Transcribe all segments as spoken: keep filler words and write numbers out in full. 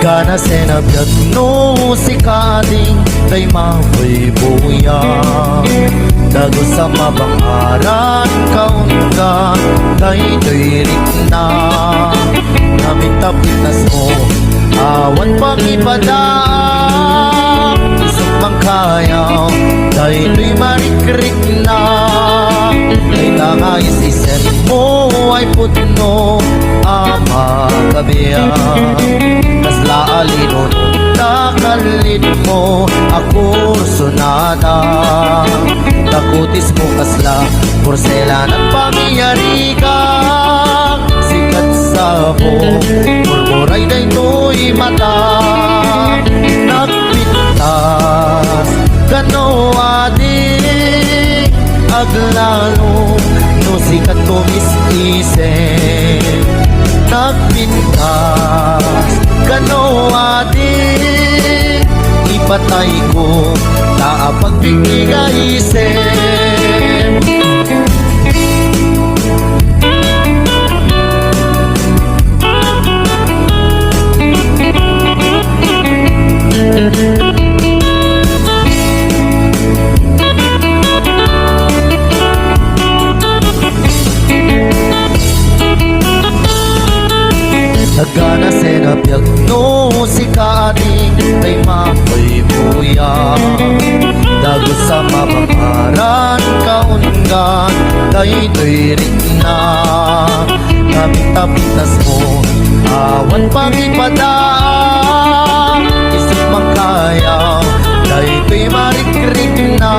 Kana sinabiag no sika ading tay mabaybuya. Dagus a mabangaran kaungan daytoy rikna. Namit a pintasmo, awan pangipada. Isut mangkayaw daytoy marikrikna. Dayta nga is-isemmo ay pudno a makabiag. Kasla a lino ta kallitmo a kursonada. Dakutismo kasla porselan a pangiyariga. Sikat sabo, murmuray daytoy mata. Nagpintas kano adi, aglalo no sikat tumis-isip. Nagpintas kano adi, ipatayko ta apagbigbig a isip. Nagana sinabiag no sika ading tay mabaybuya. Dagus a mabangaran kaungan daytoy rikna. Kapit-apitasmo, awan pangipada. Isut mangkayaw daytoy marikrikna.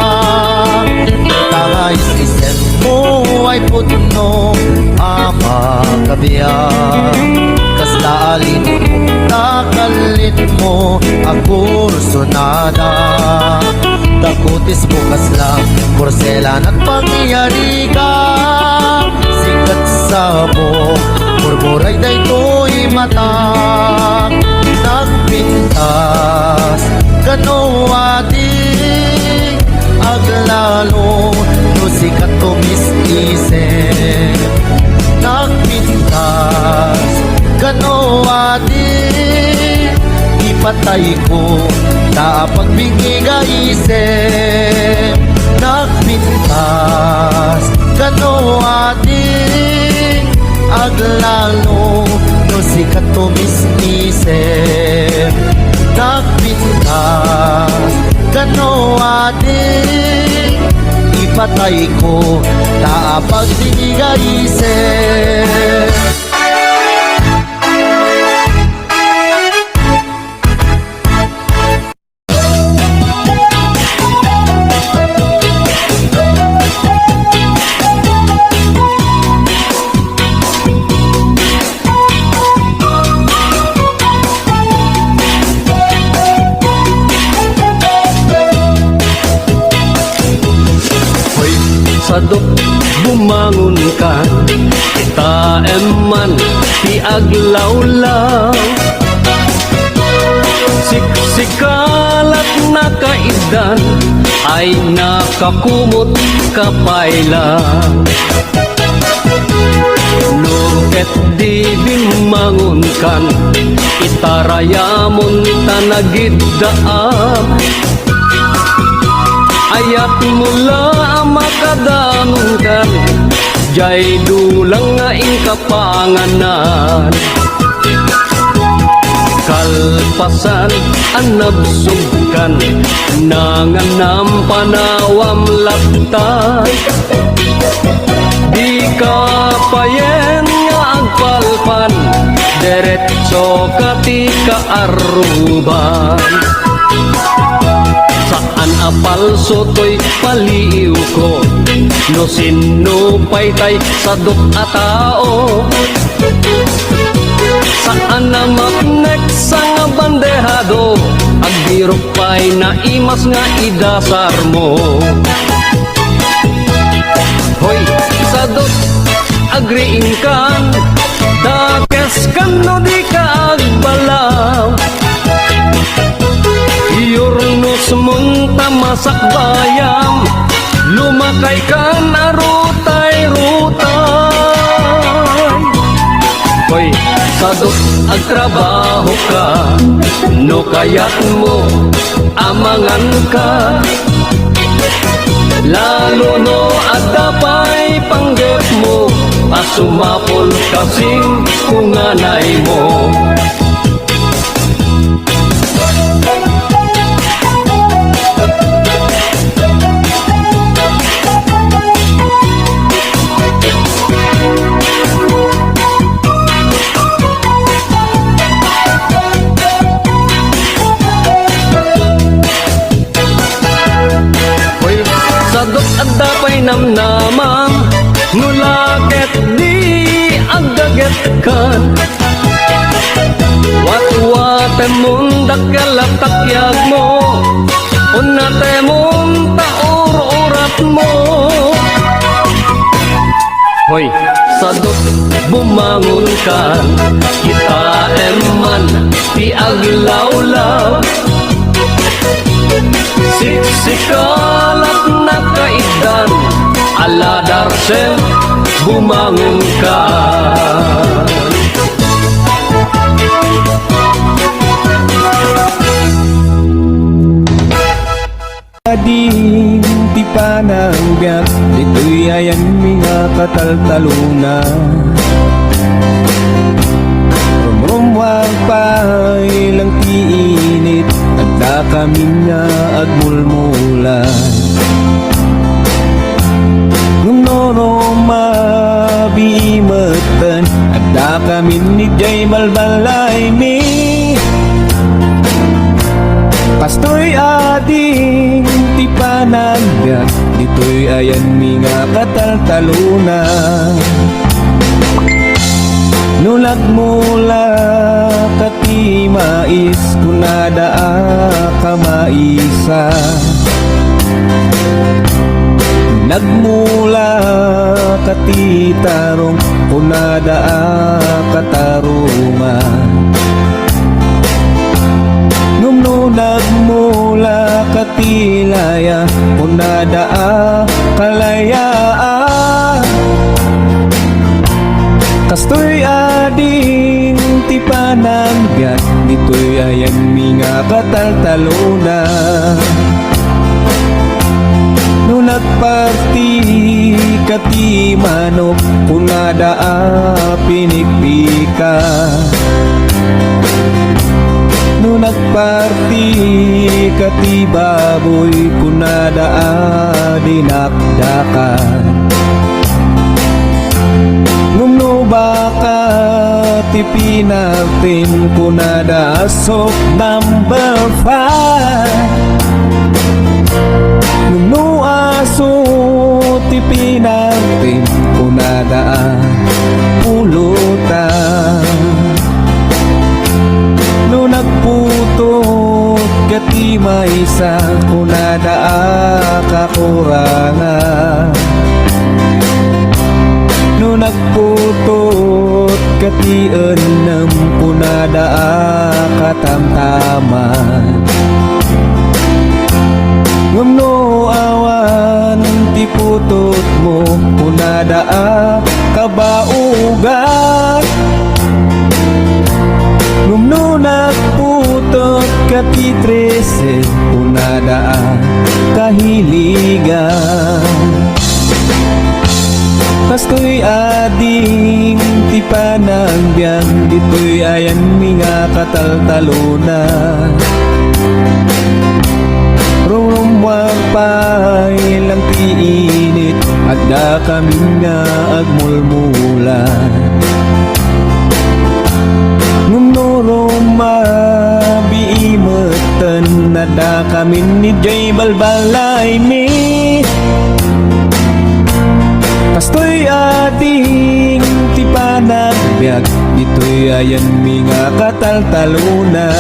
Dayta nga is-isemmo ay pudno a makabiag. Kasla a lino ta kallitmo a kursonada. Dakutismo kasla porselan a pangiyariga. Sikat sabo, murmuray daytoy mata. Nagpintas kano adi, aglalo no sikat tumis-isip. Nagpintas kano adi, ipatayko ta apagbigbig a isip. Nagpintas kano adi, aglalo no sikat tumis-isip. Nagpintas kano adi, ipatayko ta apagbigbig a isip. Hoy, sadok, bumangonka, kitaem man ti aglawlaw. Siksikalatna kaiddan, ay nakakumot ka pay la. No ket di bimmangonkan, itarayamon ta nagiddaam. Ayatmo la a makadanonkan, diay dulang nga inka panganan. Kalpasan a nabsogkan, nanganam panawam latta. Dika payen nga agpalpal, diretso ka ti kaarruban. Saan a palso toy paliiwko, no sinno pay tay sadok a tao. Saan a mapnek sangabandehado, agbirok pay naimas nga idasarmo. Hoy, sadok, agriingkan, dakeskan no dika agbalaw. Iyurnosmon ta masakbayam, lumakaykan a rutay-rutay. Hoy, Sadot agtrabahoka, no kayatmo a manganka. Lalo no adda pay panggepmo a sumapul kasing kunganaymo. Hoy, sadot adda pay namnama, no la ket di aggagetkan. Watwatemon dakkel a takyagmo, unnatemon ta ur-uratmo. Hoy, sadot bumangonkan, kitaem man ti aglawlaw. Siksikalatna kaiddan, ala Darcel, bumangonkan. Ading ti panagbiag, ditoy ayanmi nga kataltalona. Rumrummuar pay lang ti init, adda kamin nga agmulmula. Ngem no rumabii metten, adda kamin idiay balbalaymi. Kastoy ading ti panagbiag, ditoy ayanmi nga kataltalona. No nagmula ka ti mais, kunada a kamaisa. Nagmula ka ti tarong, kunada a katarungan. Ngem no nagmula ka ti laya, kunada a kalayaan. Kastoy ading ti panagbiag, ditoy ayanmi nga kataltalona. No nagparti ka ti manok, kunada a pinikpika. No nagparti ka ti baboy, kunada a dinakdakan. Ngem no baka ti pinartim, kunada a suk number five. Ngem no aso ti pinartim, kunada a pulutan. No nagputot ka ti maysa, kunada a kakurangan. No nagputot ka ti ennem, kunada a katamtaman. Ngem no awan ti putotmo, kunada a kabaogan. Ngem no nagputot ka ti trese, kunada a kahiligan. Kastoy ading ti panagbiag, ditoy ayanmi nga kataltalona. Rumrummuar pay lang ti init, adda kamin nga agmulmula. Ngem no rumabii metten, adda kamin idiay balbalaymi. Kastoy ading ti panagbiag, ditoy ayanmi nga kataltalona.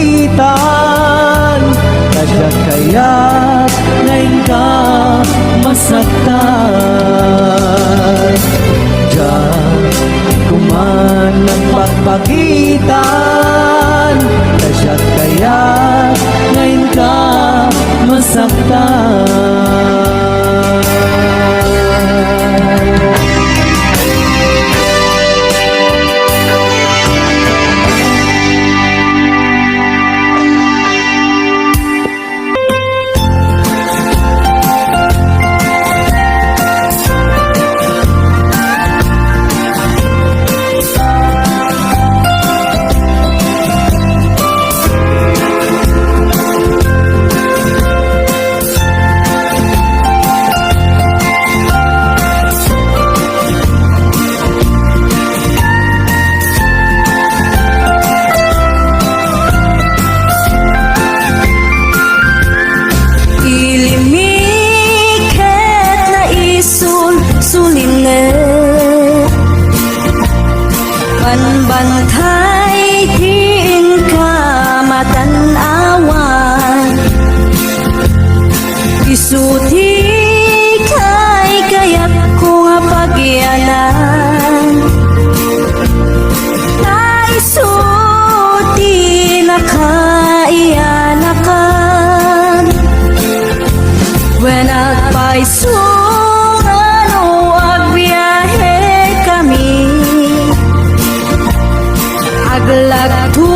Itan, ta diak kayat nga inka masaktan. Diak koma nagpakpakitan, ta diak kayat nga inka masaktan. Ilimmi ket naisul-sulinnek, panbantay ti inka matan-awan. Isu ti kaykayatko nga pagyanan, ta isu ti nakaiyanakan. Wen agpayso nga no agbiahekami, aglagto,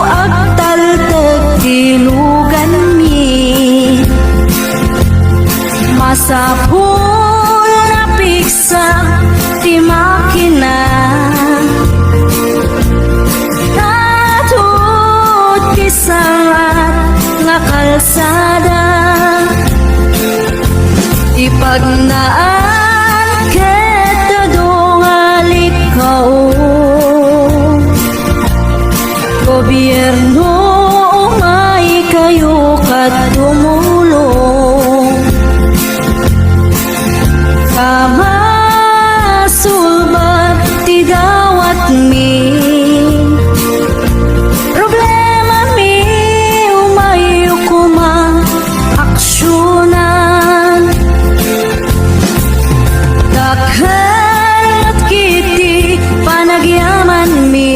agtaltek ti luganmi. Masapul nga piksa ti makina, natut ti sangat nga kalsada. Ipagnaan ket adu nga likkaw. Gobierno, umaykayo ket tumulong. Ta masulbad ti dawatmi. Problemami, umayyo koma aksionan. Dakkel met ketdi panagyamanmi.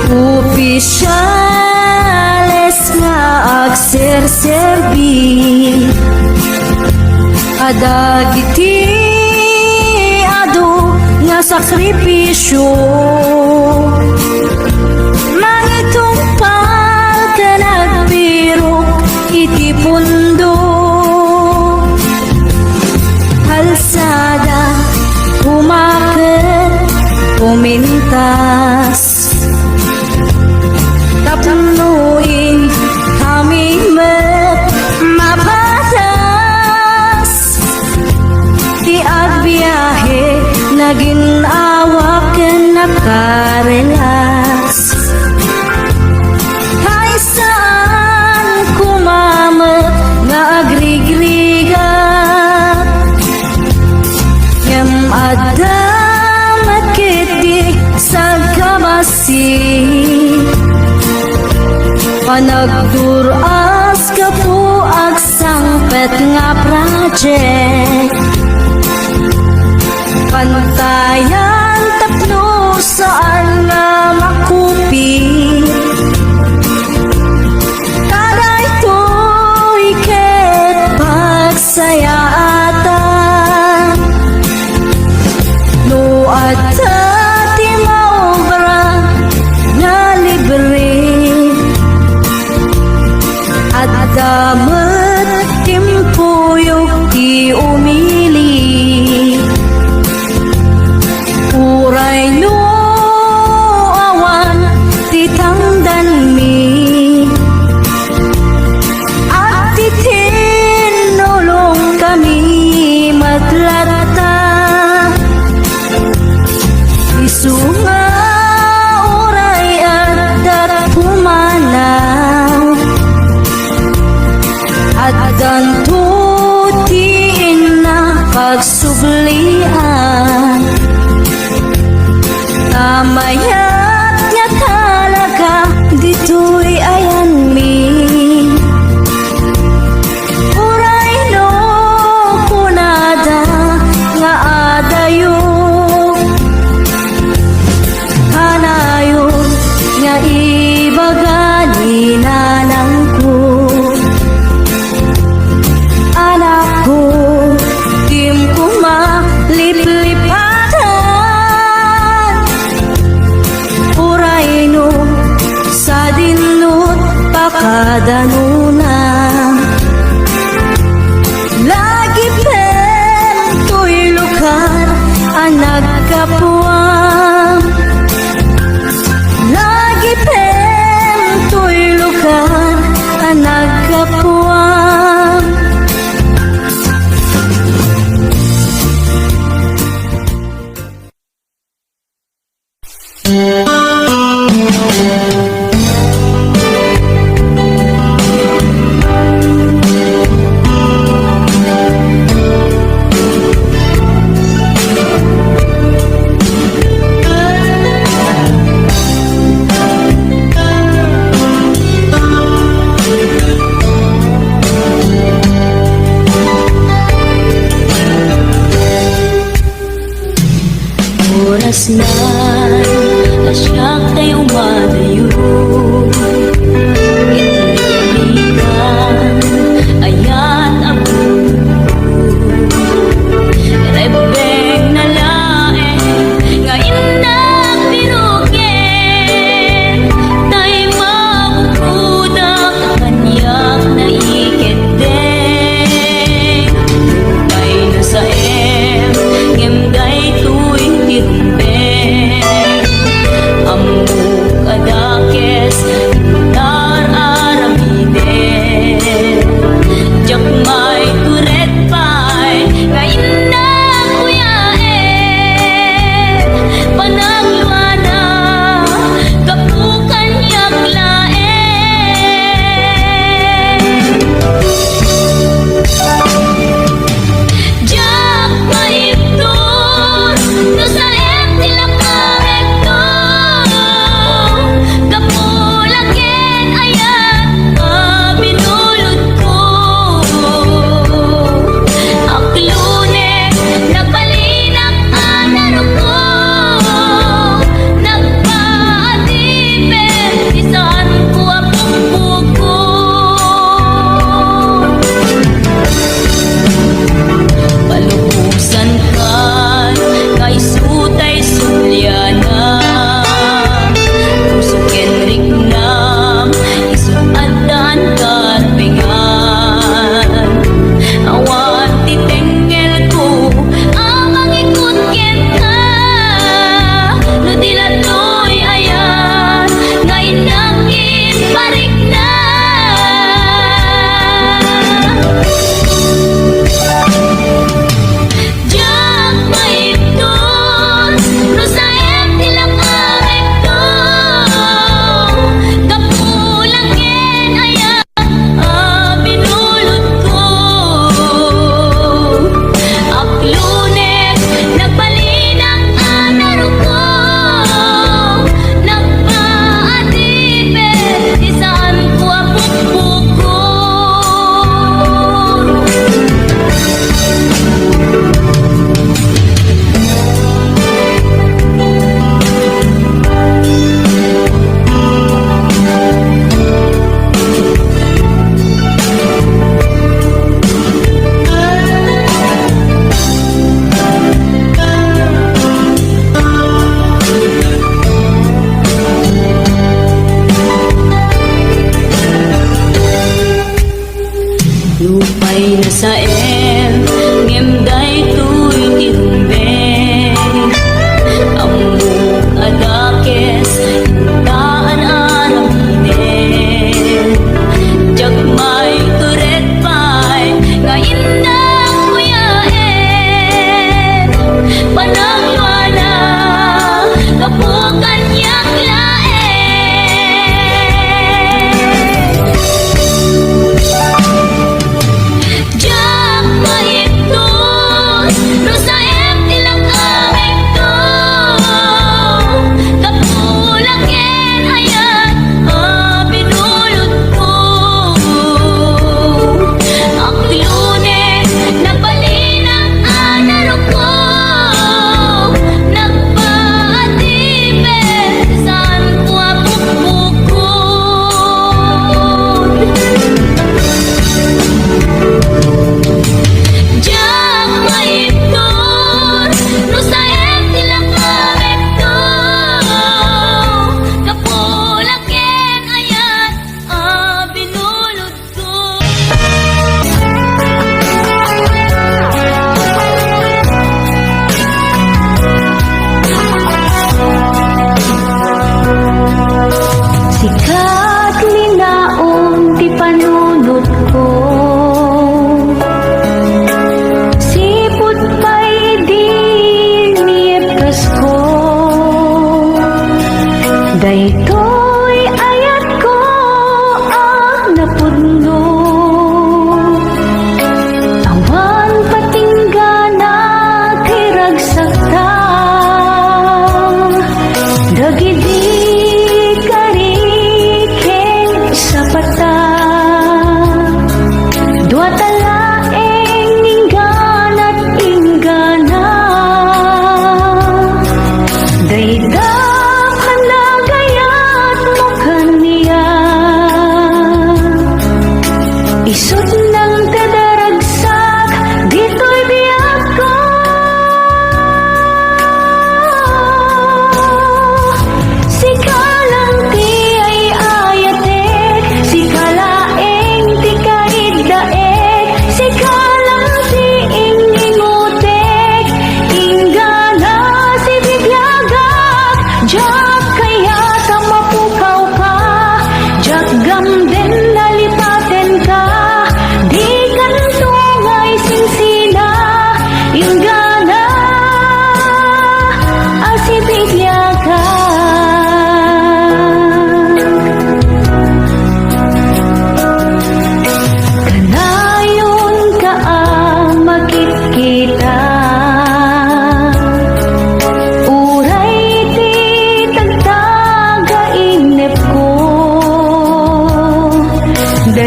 Opisiales nga agserserbi kadagiti adu nga sakripisio. Mangitungpal ken agbirok iti pundo. Kalsada, umaket, umintas. Tapno inkami met mapadas. Ti agbiahe, nagin-awa ken nakarelax. Ay, saan koma met nga agrigrigat, ngem adda met ketdi sagkabasi. Panagdur-as gapu agsangpet nga project. Pantayan tapno saan nga makupit. Kadaytoy ket pagsayaatan. No adda ti maobra nga libre, adda met timpuyog ti umili. Adanuna, lagipem toy lugar a naggapuam. Lagipem toy lugar a naggapuam.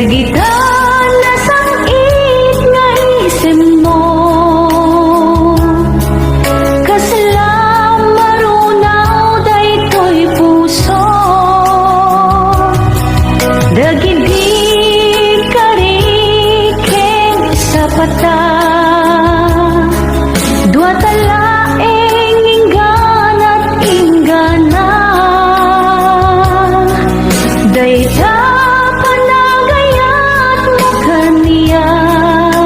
Dagita nasang-it nga isemmo, kasla marunaw daytoy puso. Dagidi kari ken sapata, duata laeng ingganat inggana. Dayta panagayatmo kaniak,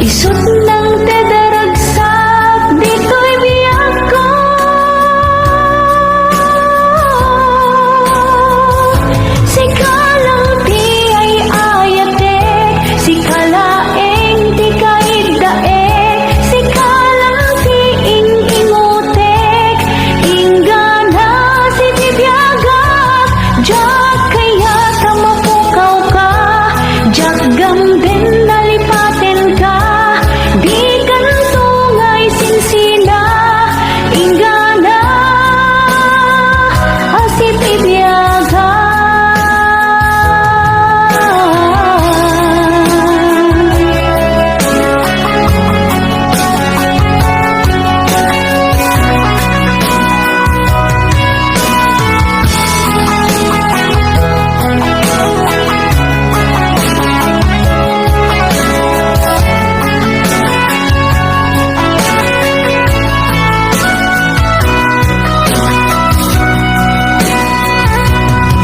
isut' nangted a ragsak ditoy biagko. Sika lang ti ay-ayatek, sika laeng ti kaiddaek, sika lang ti ing-ingutek, inggana sibibiagak, diak kayat a mapukawka, diak gamden a lipatenka, dikan tungay sinsina, inggana a sibibiagak.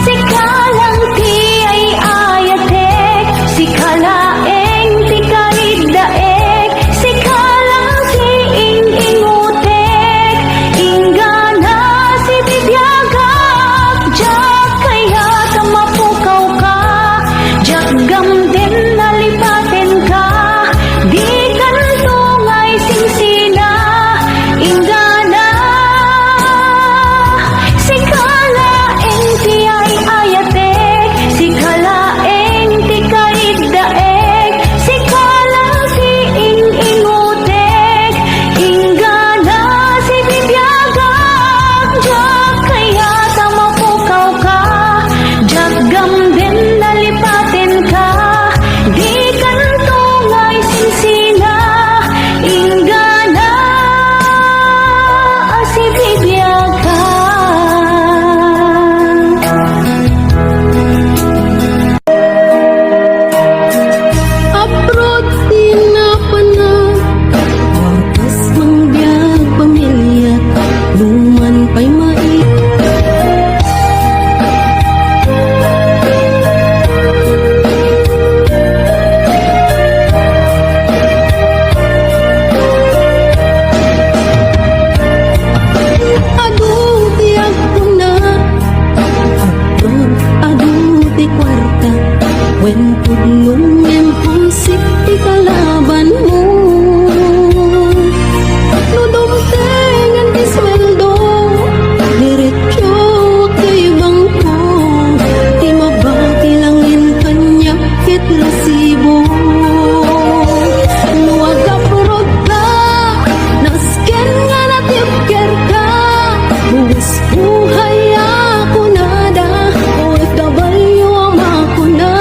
Sika lang ti ay-ayatek, sika laeng ti kaiddaek, sika lang ti ing-ingutek, inggana sibibiagak, diak kayat a mapukawka, diak gamden a lipatenka, dikan tungay sinsina, inggana sika laeng ti ay-ayatek, sika laeng ti kaiddaek, sika lang ti ing-ingutek, inggana sibibiagak, diak kayat a mapukawka, diak gamden a lipatenka, dikan tungay sinsina, inggana a sibibiagak. Apro ti napanak, wagas mangbiag pamiliak, numan pay mai- Adu ti agkuna, apron adu ti kuarta, wen pudno ngem homesick ti kalabanmo. No dumtengen ti sueldo, diretso ti bangko, ti mabati langin kaniak ket resibo. No agaprodka, nasken nga natibkerka, buis buhay a kunada, O F W a makuna.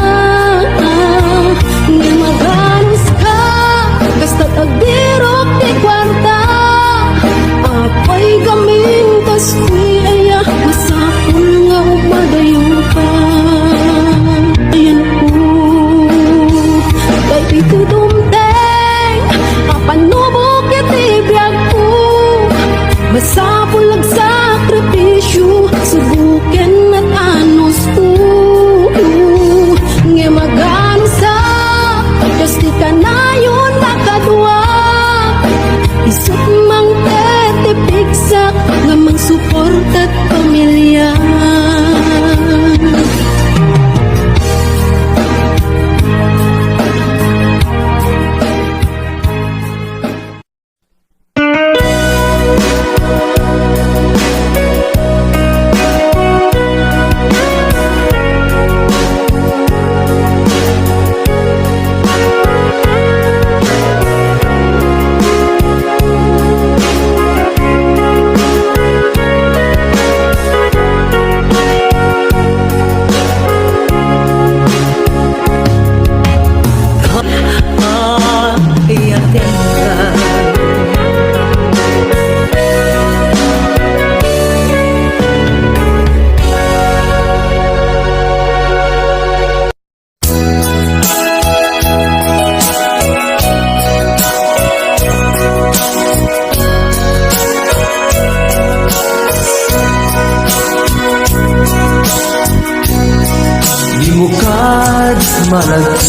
malagip.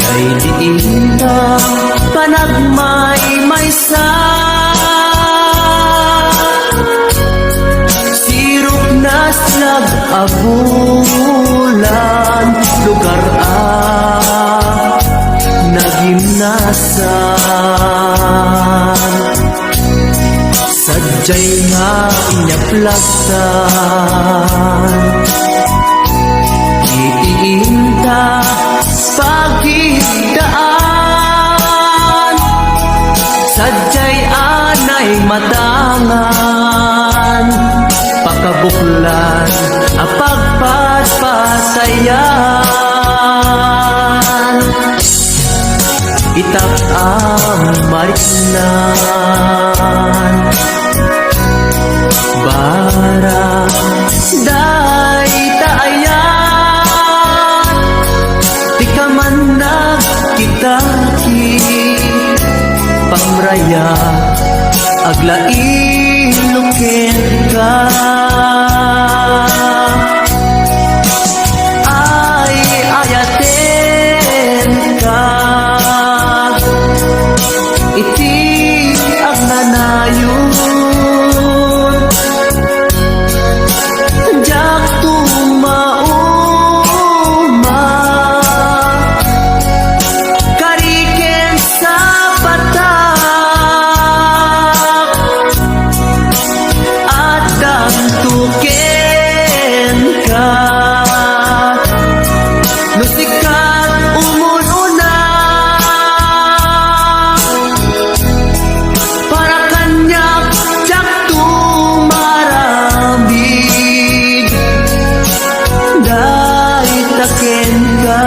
Daydi inta panagmaymaysa. Sirok na siag a bulan, lugar a nagimnasan. Sadiay nga inyaplag tan iti inta pagidaan. Sadiay anay matangan, pakabuklan a pagpatpatayan. Itak a mariknan, barang dayta aya, ti kamannag ti taki, pamraya, aglailo kenka. Ay, ayatenka iti agnanayon. Diak tumauma, kari ken sapatak, addanto kenka. No sika umun-una, para kaniak, diak tumaramid, dayta kenka.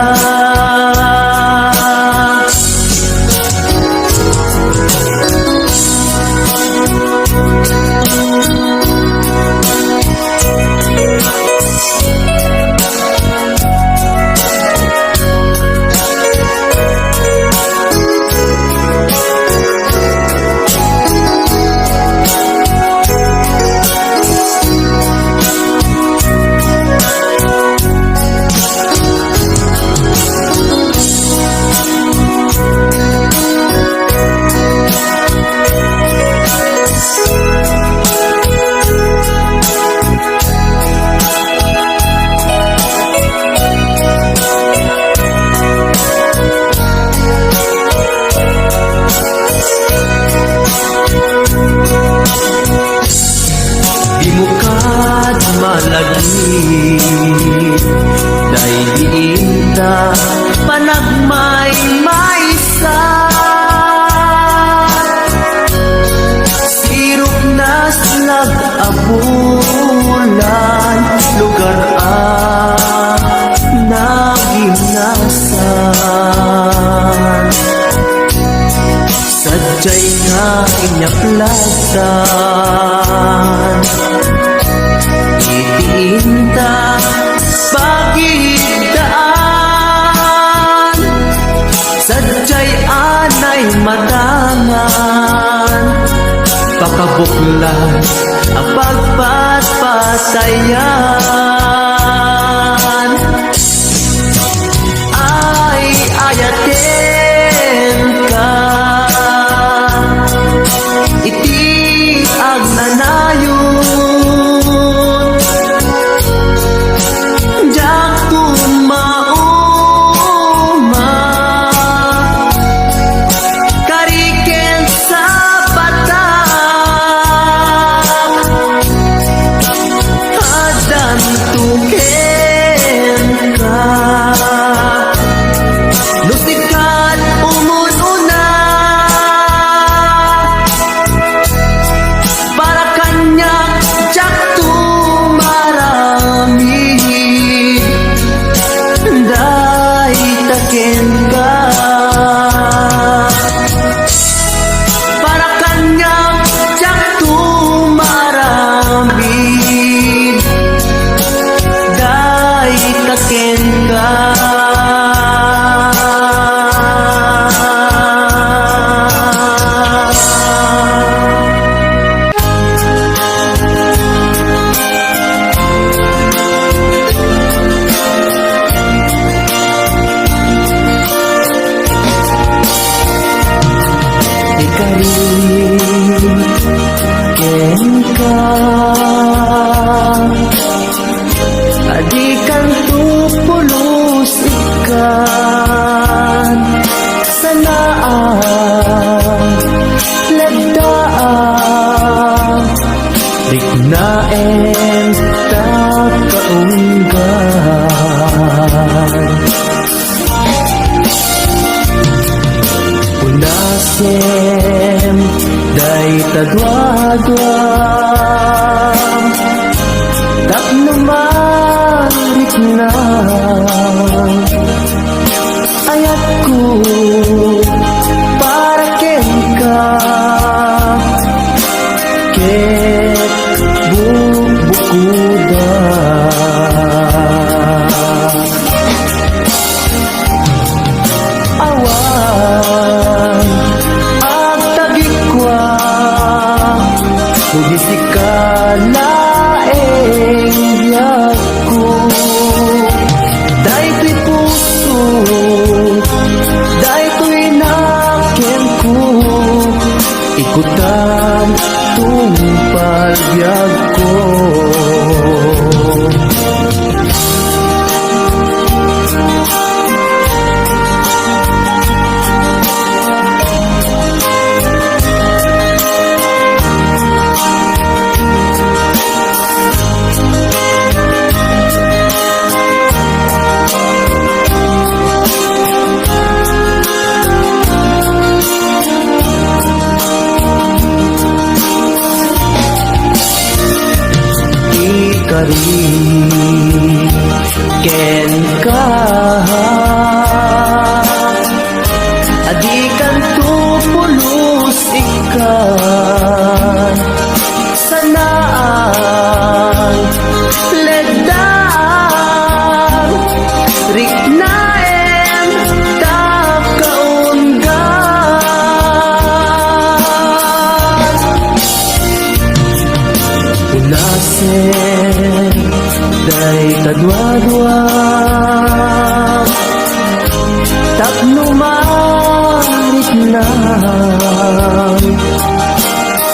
Dimo kad malagip, daydi inta panagmaymaysa. Sirok na siag a bulan, lugar a nagimnasan. Sadiay nga inyaplag tan iti inta pagidaan. Sadiay anay matangan, pakabuklan a pagpatpatayan. Ay, ayatenka iti agnanayon. Diak tumauma, kari ken sapatak, adda unggan. Unasem dayta duadua tapno marikna ayatko para kenka ket bukbukoda. Awan agtagikua, kundi sika laeng biagko. Daytoy puso, daytoy nakenko, ikutam tungpal biagko. Ikari kenka, a dikanto pulos ikkan. Sanaang leddan, riknaem ta kaunggan. Unasem dayta duadua tapno mariknam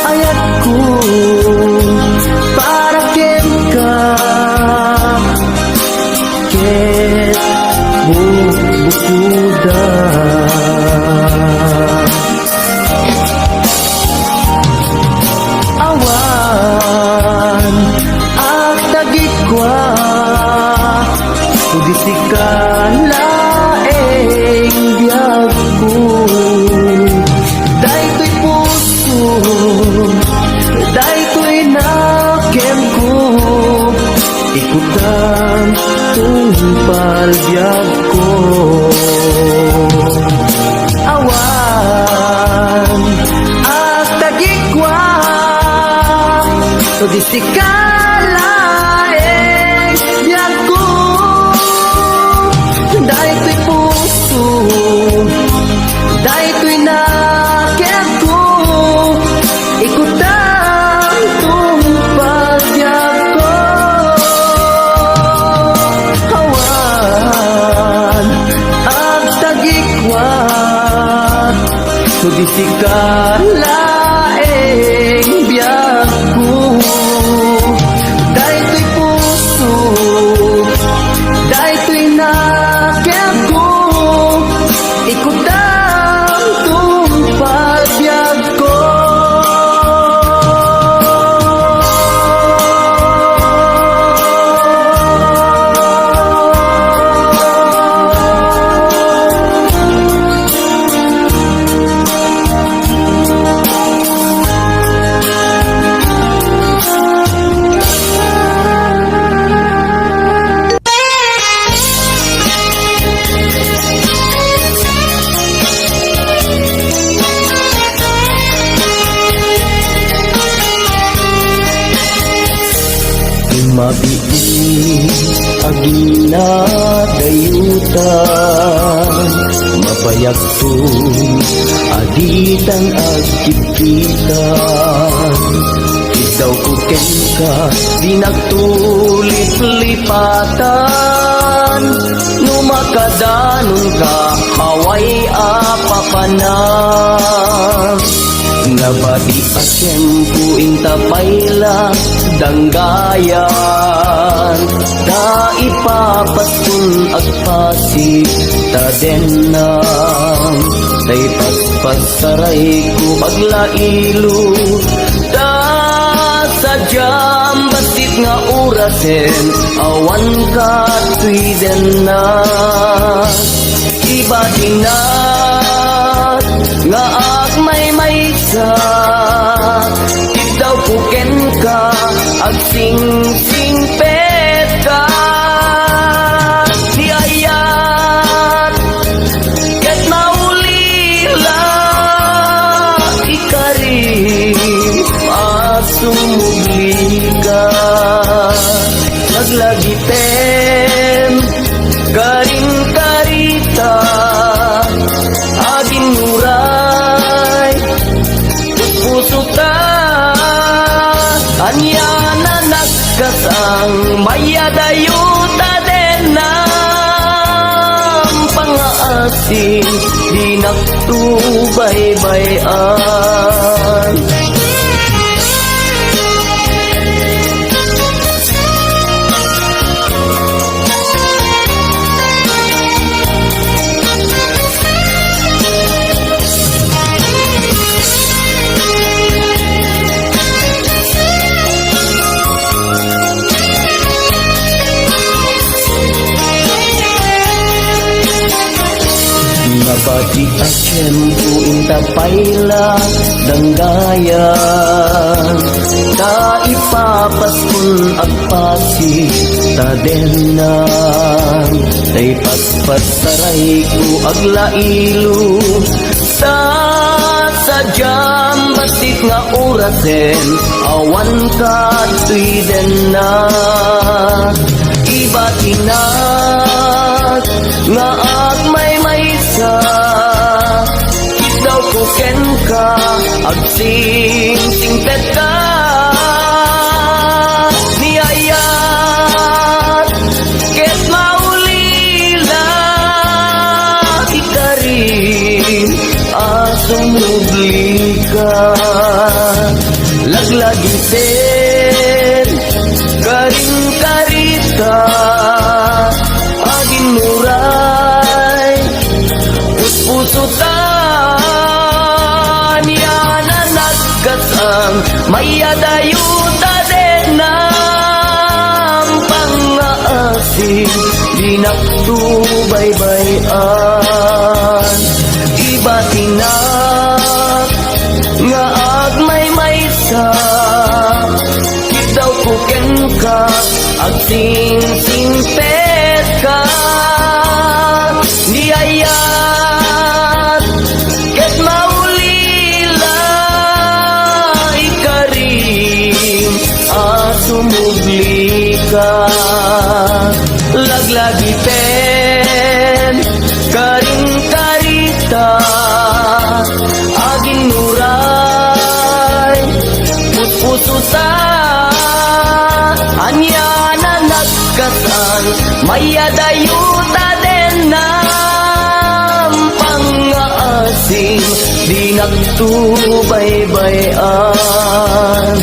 ayatko para kenka ket bukbukoda. Awan agtagikua, kundi sika laeng biagko. Daytoy puso, daytoy nakenko, ikutam tungpal biagko. Awan agtagikua, kundi sika laeng biagko. Daytoy puso, daytoy nakenko, ikutam tungpal biagko. Awan agtagikua, kundi sika laeng biagko. Daytoy puso, daytoy nakenko, ikutam tungpal biagko. Mabiit a ginadayutan, mabayagto a ditan agkitkitan. Idaw ko kenka, di nagtuliplipatan. No makadanonka, awan a papanan. Nabati a tiempo inta pay la danggayan, ta ipapaston agpasig ta dennang, ta ipaspasaray ko paglailo, ta sadiam bassit nga orasen, awan katuidenna. Ibatinak nga agmaymaysa, iddawko kenka, agsingsingpetka. Ni ayat ket maulila, ikarim a sumublika. Laglagipem, karim karita, aginnuray pusota. Ania na nagkasang, mayadayo ta den nampangaasim, dinakto baybay-an. Mabati a tiempo inta pay la danggayan, ta ipapaskon agpasi ta denna, ta ipatpat tarayko aglailo, ta sadiam bassit nga orasen, awan katuidenna. Ibatinak nga agmaymaysa, iddawko kenka, agsingsingpetka. Ni ayat ket maulila, ikarim a sumublika. Laglagipem, karim karita, aginnuray pusota. Ania na nagkasang, mayadayo ta den nampangaasim, dinakto baybay-an. Ibatinak nga agmaymaysa, iddawko kenka, agsingsingpetka. Ni ayat ket maulila, ikarim a sumublika. Laglagipem, karim karita, aginnuray pusota. Ania na nagkasang, mayadayo ta den nampangaasim, dinakto baybay-an.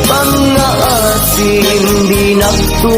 Pangaasim, dinakto